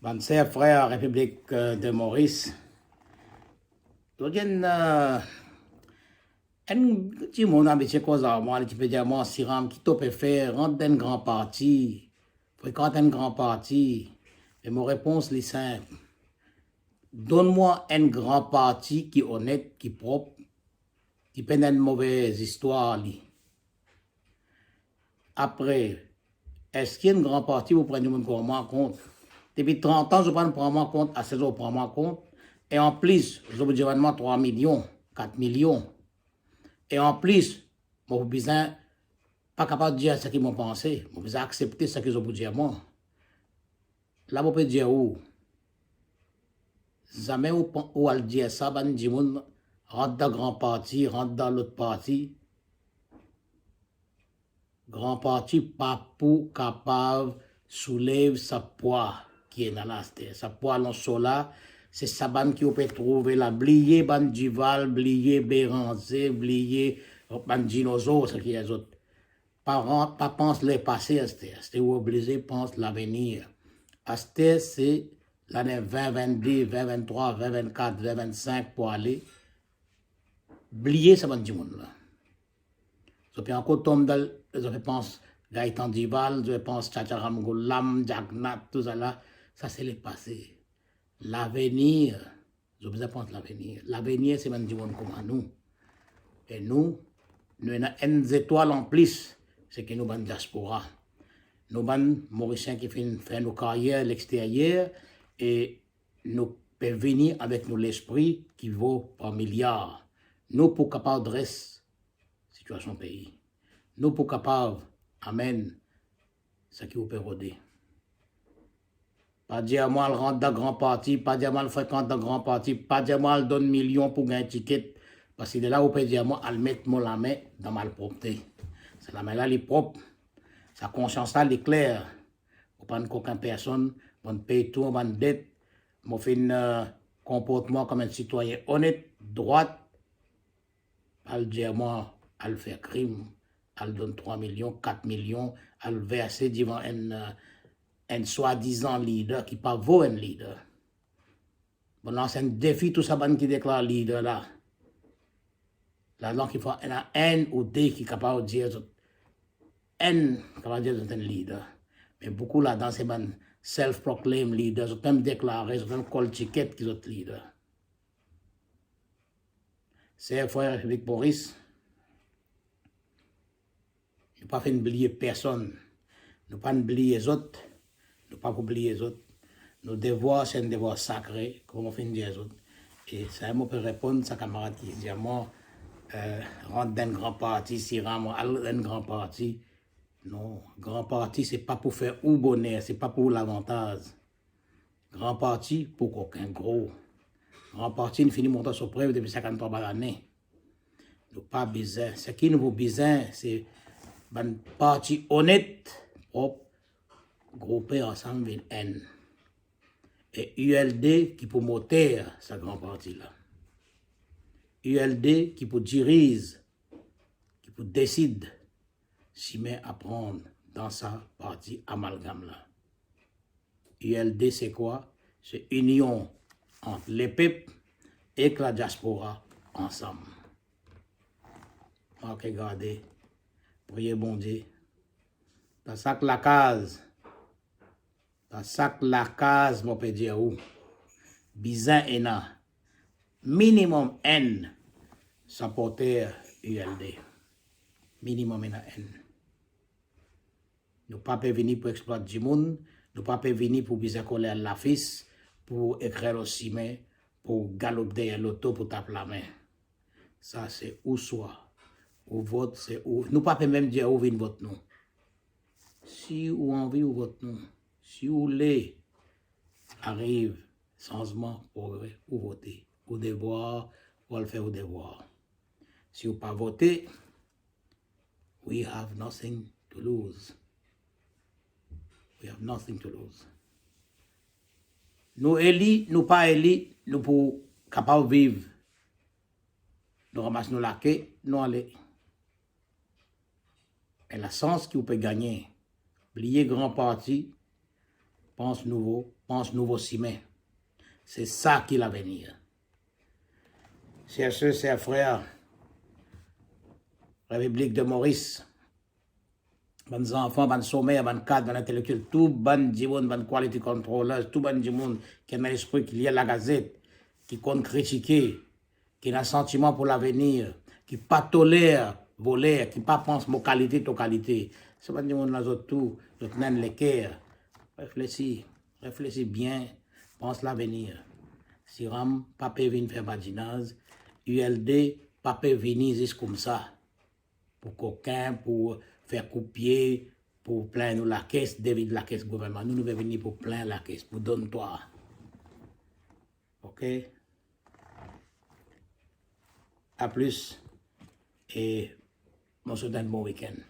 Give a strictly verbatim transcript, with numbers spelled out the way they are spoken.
Bann ser, frer Repiblik, eh, de Moris, to gagn, eh, enn dimoun abitie koz ar mwa, li ti pe dir mwa, "Siram, ki to pe fer? Rant dan enn gran parti, frekant enn gran parti." Me mo repons li sinp: donn mwa enn gran parti ki onet, ki prop, ki pena enn move zistwar li. Apre, eski enn gran parti pou pran dimoun kouma mwa an kont? Depi trant an, zot pa pran mwa an kont, aster zot pran mwa an kont. E anplis, zot pou dir mwa trwa milion, kat milion. E anplis, mo pou bizin pa kapav dir seki mo panse, mo bizin aksepte seki zot pou dir mwa. La mo pe dir ou, zame ou pa, ou al dir sa bann dimoun, rant dan gran parti, rant dan lot parti. Gran parti pa pou kapav soulev sa pwa ki ena la aster. Sa pwa lans so la, se sa bann ki ou pe trouve la. Bliye bann Duval, bliye Bérenger, bliye bann dinozor, seki lezot. Pa ran-, pa pans lepase aster. Aster ou oblize pans lavenir. Aster se lane vin vennde, vin venntrwa, vin vennkat, vin vennsink pou ale. Bliye sa bann dimoun la. Zot pe ankor tom dan, zot pe pans Gaëtan Duval, zot pe pans Tchatcha Ramgoolam, Jack Nat, tousala. Sa se lepase. Lavenir, zot bizin pans lavenir. Lavenir se bann dimoun kouma nou. E nou, nou ena enn zetwal anplis, seki nou bann diaspora. Nou bann Morisien ki finn fer nou karyer lexteryer, e nou pe vini avek nou lespri ki vo par miliar. Nou pou kapav dres sitiasion pei. Nou pou kapav amenn seki ou pe rode. Pa dir mwa al rant dan gran parti, pa dir mwa al frekant dan gran parti, pa dir mwa al donn milion pou gagn tiket, parski lerla ou pe dir mwa al met mo lame dan malpropte. Sa lame la li prop, sa konsians la li kler. Mo pa'nn kokin personn, mo'nn pey tou bann det, mo finn, eh, konport mwa kom enn sitwayin onet, drwat, al dir mwa al fer krim, al donn trwa milion, kat milion, al verse devan enn, eh, enn swadizan lider ki pa vo enn lider. Mo lans enn defi tou sa bann ki deklar lider la. Ladan ki fwa ena enn ou de ki kapav dir zot, enn kapav dir zot enn lider. Me boukou ladan se bann self-proclaimed leader, zot mem deklare, zot mem kol tiket ki zot lider. Ser, frer Repiblik Moris, nou pa finn bliye personn. Nou pa'nn bliye zot, nou pa pou bliye zot. Nou devwar, se enn devwar sakre, kouma mo finn dir zot. E sa mo pe reponn sa kamarad ki dir mwa, eh, rant dan enn gran parti, Siram, al dan enn gran parti. Non, gran parti, se pa pou fer ou boner, se pa pou ou lavantaz. Gran parti pou kokin gro. Gran parti inn fini montre so prev depi sinkanntrwa lane. Nou pa bizin. Seki nou pou bizin, se bann parti onet, prop, groupe ansam vinn enn. E U L D ki pou moter sa gran parti la. U L D ki pou diriz, ki pou desid sime a pran dan sa parti amalgam la. U L D se kwa? Se inion ant lepep ek ladiaspora ansam. Marke gade, priye Bondie. Dan sak lakaz, dan sak lakaz, mo pe dir ou, bizin ena minimom enn siporter U L D. Minimom ena enn. Nou pa pe vini pou explwat dimoun, nou pa pe vini pou bizin kole lafis, pou ekrir lor sime, pou galop deryer loto, pou tap lame. Sa se ou swa. Ou vot, se ou. Nou pa pe mem dir ou vinn vot nou. Si ou anvi, ou vot nou. Si ou le ariv sanzman, progre, ou vote. Ou devwar, ou al fer ou devwar. Si ou pa vote, we have nothing to lose. We have nothing to lose. Nou eli, nou pa eli, nou pou kapav viv. Nou ramas nou lake, nou ale. E lasans ki ou pe gagne, bliye gran parti, Pans nouvo, pans nouvo sime. Se sa ki lavenir. Ser ser, ser frer, Repiblik de Moris, bann zanfan, bann somer, bann kad, bann intelektiel, tou bann dimoun, bann quality controllers, tou bann dimoun ki ena lespri ki lir lagazet, ki konn kritike, ki ena santiman pou lavenir, ki pa toler voler, ki pa pans mo kalite, to kalite. Sa bann dimoun la, zot tou, zot ena enn leker. Reflesi, reflesi bien, pans lavenir. Siram pa pe vinn fer badinaz, U L D pa pe vini zis koumsa pou kokin, pou fer koupie, pou plin nou lakes, devid lakes gouvernman. Nou, nou pe vini pou plin lakes, pou donn twa. Ok? A plis, e mo swet enn bon wikenn.